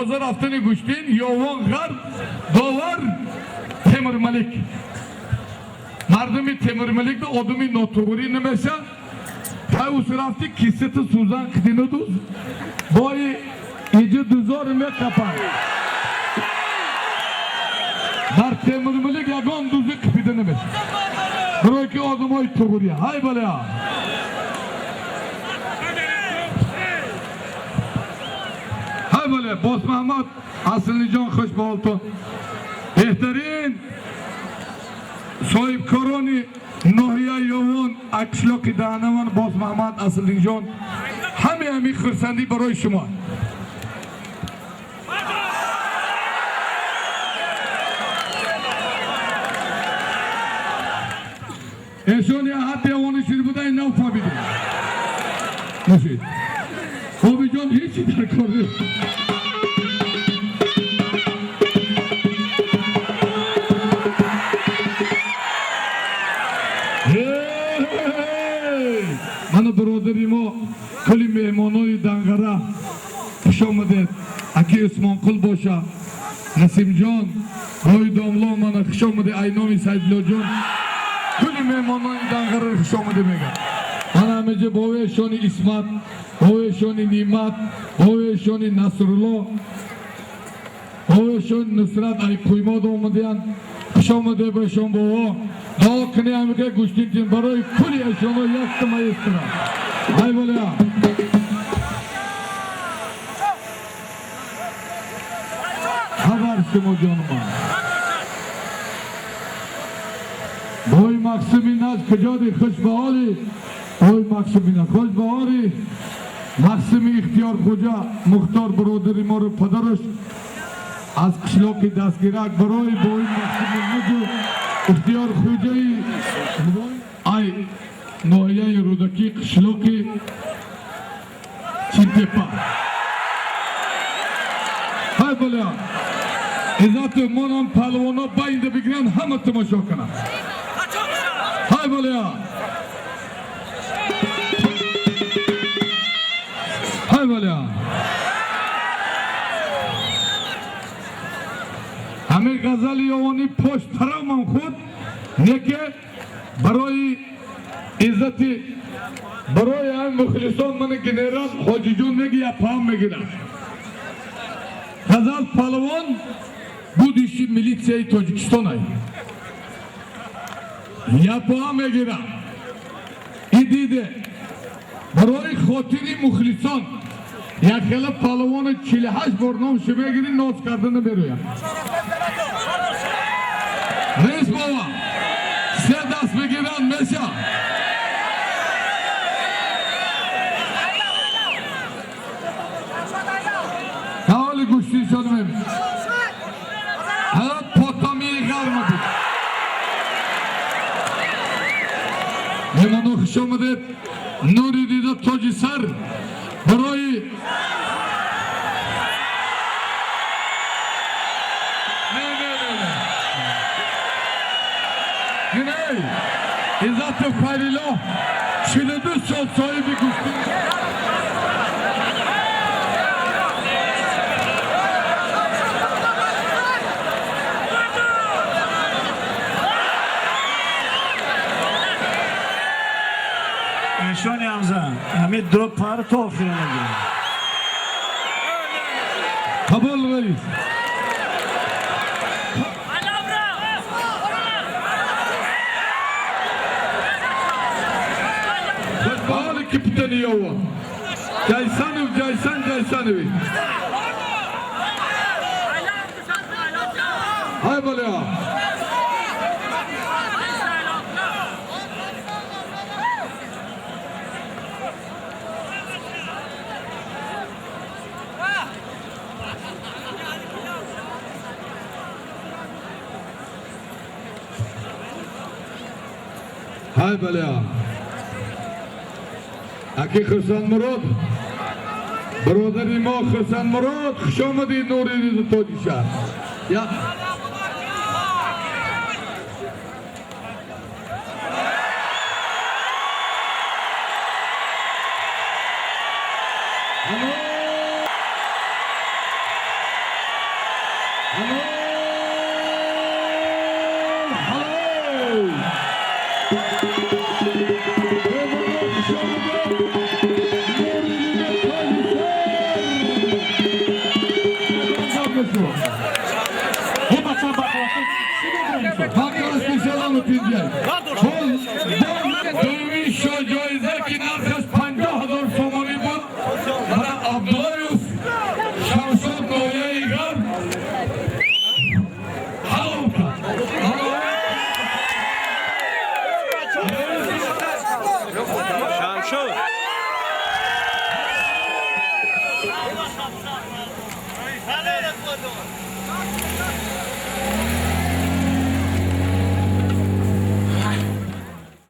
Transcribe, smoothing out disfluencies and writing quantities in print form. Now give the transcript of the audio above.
Тоза рафтани гӯштин Ёвон Ғарб, довар Темурмалик. Мардуми Темурмалик одами нотуғурӣ намеша. Тавус рафти кисати сӯзан қитину дуз бои иҷи дузор меқапанд. Дар Темурмалик ягон дузи қипида намеша. Барои ки одамои туғурия. Ҳай баля. Ҳай бале, Босмаҳмад Аслиҷон, хуш ба ҳолтон. Беҳтарин соҳибкорони ноҳияи Ёвон, қишлоқи Даҳанаван, Босмаҳмад Аслиҷон, ҳаме ҳамин хурсандӣ барои шумо. Эшон я ҳад девони шир буда, ин нав фаҳмидем. Бошед. Обиҷон ҳечи дар кор нест. Мана бародари мо, кулли меҳмонои Данғара хуш омадед. Аки Усмонқул боша, Насимҷон, бои домло, мана хуш омадед. Ай номи Сайдуллоҷон кулли меҳмонои Данғара хуш омадед мегӯям. Мана ҳамеҷа бовешони Исмат, бовешони Нимат, бовешони Насрулло, бовешони Нусрат ай Қуймод омадиянд. Хуш омадед бошон бово. Дуо кунӣ ҳамига гӯштинтин барои кулли эшоно якта маэстро. Ай баля. Хабар шумо ҷонуман. Бой Мақсуми Наз куҷоди? Хуш ба ҳоли бой Мақсуми Наз, хуш ба ҳоли Мақсуми Ихтиёр Хуҷа Мухтор, бародари моро падараш аз қишлоқи Дастгирак барои бои Мақсуми Назу Ихтиёр Хуҷаи ай ноҳияи Рӯдакӣ, қишлоқи Чинтепа. Ҳай баля. Иззату монам палвоно байнда бигиранд, ҳама тамошо кунанд. Ҳай баля. Ҳай баля. Ҳамин ғазали Ёвонӣ пошт таравмам худ неке барои иззати барои ҳамин мухлисон мани генерал Ҳоҷиҷон меги я паҳам мегирам. Ғазал палвон будущий милитсияи Тоҷикистон ай. Я паҳам мегирам. И диде барои хотири мухлисон як хела палвони 48 бор номшо мегирӣ, ноз карда намероям. Реис бова, се даст бигиранд меша. Ҳаволи гӯштишон мебин. Ҳаёт потамии ғарма буд. Меҳмоно, хуш омадед. Нури дида, тоҷи сар барои не, не, не, не. Гиней, Иззатов Хайрилло 42 сол соҳиби гӯштин. Эшони Ҳамза, ҳамин ду пар то охира нагирем. Қабул, раис. Ҳоли капитани Ёвон. Ҷайсанов Ҷайсан Ҷайсанович. Ҳай баля. Ҳай баля. Аки Хурсандмурод, бародари мо Хурсандмурод, хуш омадӣ, нури тоҷи шаҳр. Я Шуд.